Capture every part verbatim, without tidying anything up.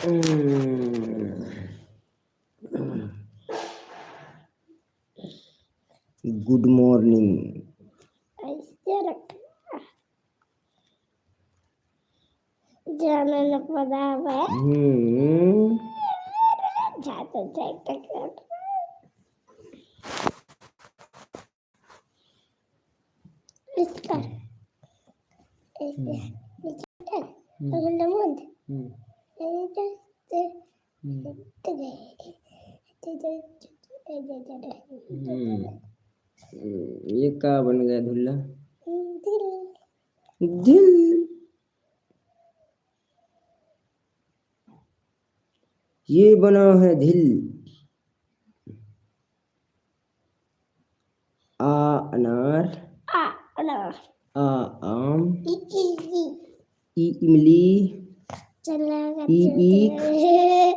हम्म। Good morning. ऐसे रख। जाने न पता है। हम्म। जाते जाते। इसका। ऐसे। हम्म। इसका। हम्म। तो लमोद। हम्म। ऐसे। हम्म। हम्म, ये का बन गया धुल्ला? दिल। दिल। ये बना है दिल। आ अनार। आ अनार। आ आम। ई, ई, ई। ई इमली। चला का ई चलते ईख। हैं।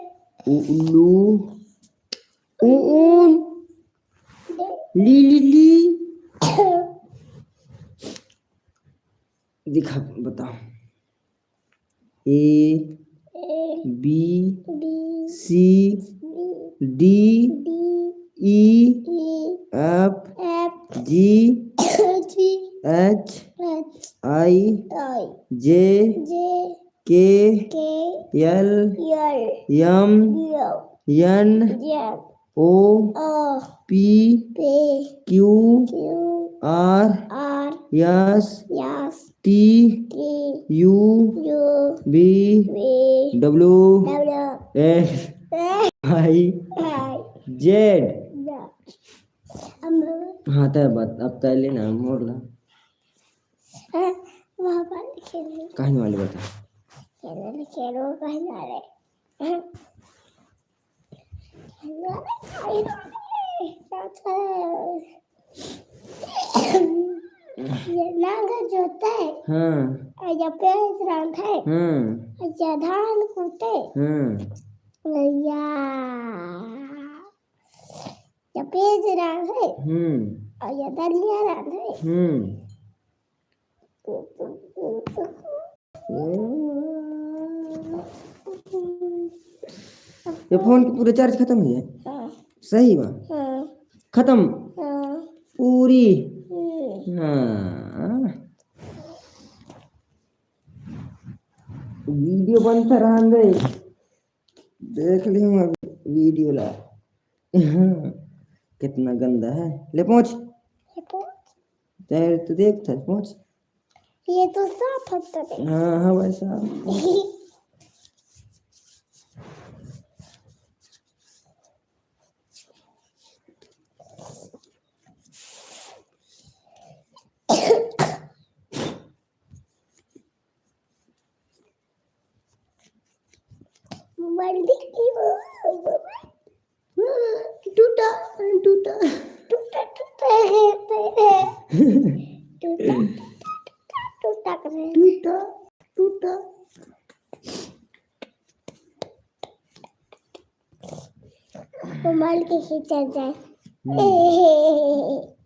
उ उल्लू। उ ऊन। ली ली ली। दिखा, बताओ। A, A, B, B, C, C, D, D, E, E, F, F, G, G, H, H, I, I, J, J, K, K, L, L, M, M, N, N, O, O, P, P, Q, Q, R, R, S, S, T, T, U, U, V, V, W, W, X, X, Y, Y, Z। Z। अब हाँ, तय बात, अब तय लेना मोर ला। हाँ, वहाँ पर खेलने। काहे वाले बता? खेलने, खेलो, काहे वाले? ये नांगा जोते। हाँ। और या पेज रांधे। हाँ। और या धान कूटे। हाँ। और या, या पेज रांधे। हम्म। और या दलिया रांधे। हम्म। ये फोन के पूरा चार्ज खतम हो गया। हाँ। सही बा। हाँ। खतम। हाँ। पूरी। हम्म। हाँ। वीडियो बनता रहन दे। देख लिहूँ अभी वीडियो ला। कितना गंदा है। ले पहुँच। ये पहुँच। तेरे तो देख था पहुँच। ये तो साफ हफ्ता है। हाँ, हाँ भाई साहब। मोबाइल देखी हो। टूटा, टूटा। टूटा, टूटा है, है। टूटा, टूटा, टूटा, टूटा करे। टूटा, टूटा। मोबाइल के खींचा जाए। हम्म।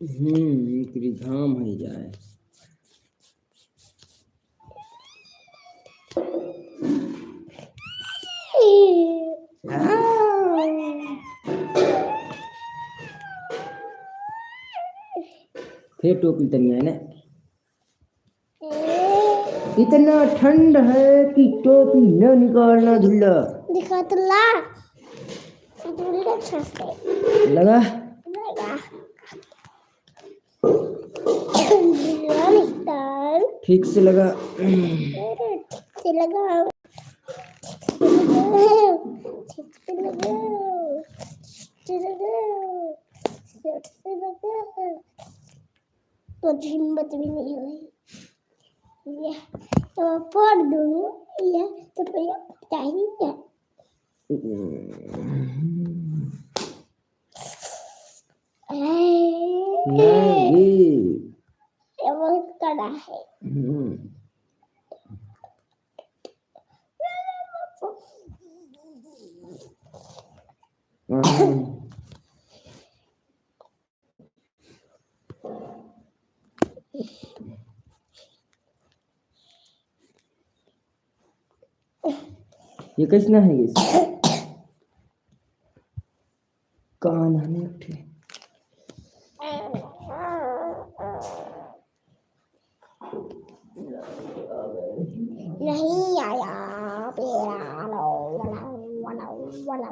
हम्म, एकरी घाम है जाए। फिर टोपी तनिया है ना। इतना ठंड है कि टोपी न निकालना धुल्ला। दिखा तो ला। धुल्ला छसके। लगा? लगा। धुल्ला निकाल। ठीक से लगा। अरे, ठीक से लगा। ठीक से लगा। ठीक से लगा। ठीक से लगा। तो हिम्मत भी नहीं हुई। ये तो फोड़ दूँ, ये तो पहले चाहिए। नहीं। ये बहुत कड़ा है। हम्म। हम्म। ये कैसना है ये? कान हने एक ठे। नहीं आया, पेड़ा लो, वाला, वाला, वाला।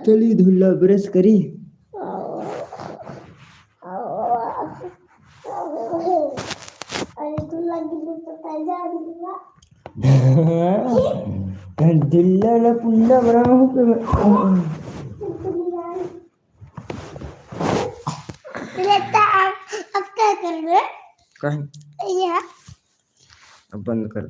चली धुल्ला ब्रश करी। अरे धुल्ला की तो पता जा धुल्ला। धुल्ला ला पुल्ला बनाऊं पे। लेता अब, अब क्या कर रहे? कहीं ये अब बंद कर दे।